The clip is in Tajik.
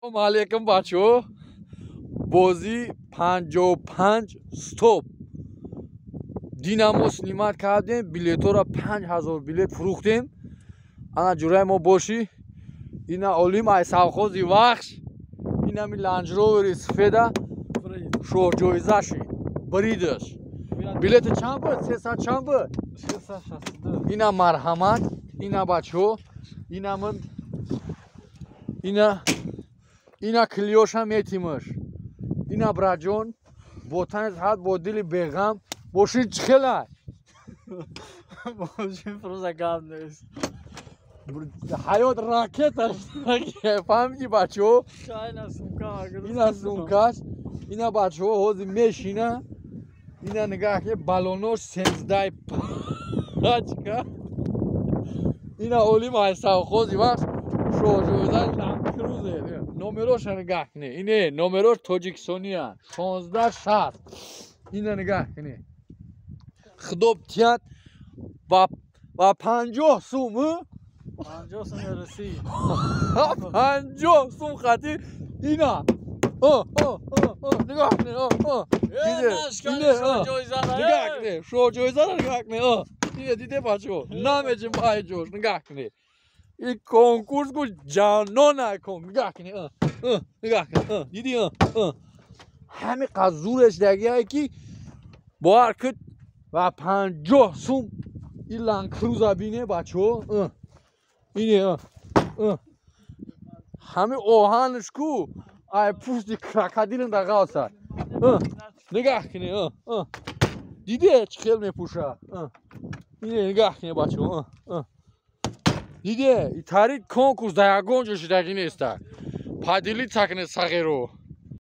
Салому алейкум, бачаҳо. Бозӣ 55 стоп. Динамо снимать кардем, билетҳоро, 5000 билет фурӯхтем. Ана ҷураи мо бошӣ. Ина Олим ай совхози Вахш, инами Ланҷровери сафеда шоҳҷоиза шид, бридаш. Билети чанд буд? 300 чанд буд? Ина марҳамат, ина бачаҳо, инамн ина ина клиоша метимаш. Ина браҷон, бо тани саҳат, бо дили беғам. Мошин чӣ хела? Мошин просто гап нест. Ҳаёт ракета, фаҳмиди, бачаҳо? Ина сумкаш, ина бачаҳо, ҳозир мешина. Ина нигаҳ ки балонош сенздай пачка. Ина Олим ай совхози вақт шоҳҷоиза Ландкрузер. Номероша нигаҳ кунед, ине номерош тоҷикистония, 1660. Ина нигаҳ кунед, худо тият ба 50 сум. 50 сум мерасӣ. 50 сум хати ина нигоҳ кунед, нигаҳ кунед, шоҳҷоизаро нигаҳ кунед. Ине диде, бачаҳо, намеҷим баи ҷош. Нигаҳ кунед, ин конкурс гу ҷанона кон. Нигаҳ кунед, нигаҳ кунед, диди? Ҳами қад зуреш дагиае ки бовар куд, ва 50 сум ин Ландкруза бине, бачаҳо. Ине ҳами оҳанш ку ай пушти крокодилин да ғавса. Нигаҳ кунед, диде, чӣ хел мепӯша? Ине нигаҳ кунед, бачаҳо, диде? Итари конкурс дар ягон ҷо шидагӣ неста. Поделиться кунед, сағеро.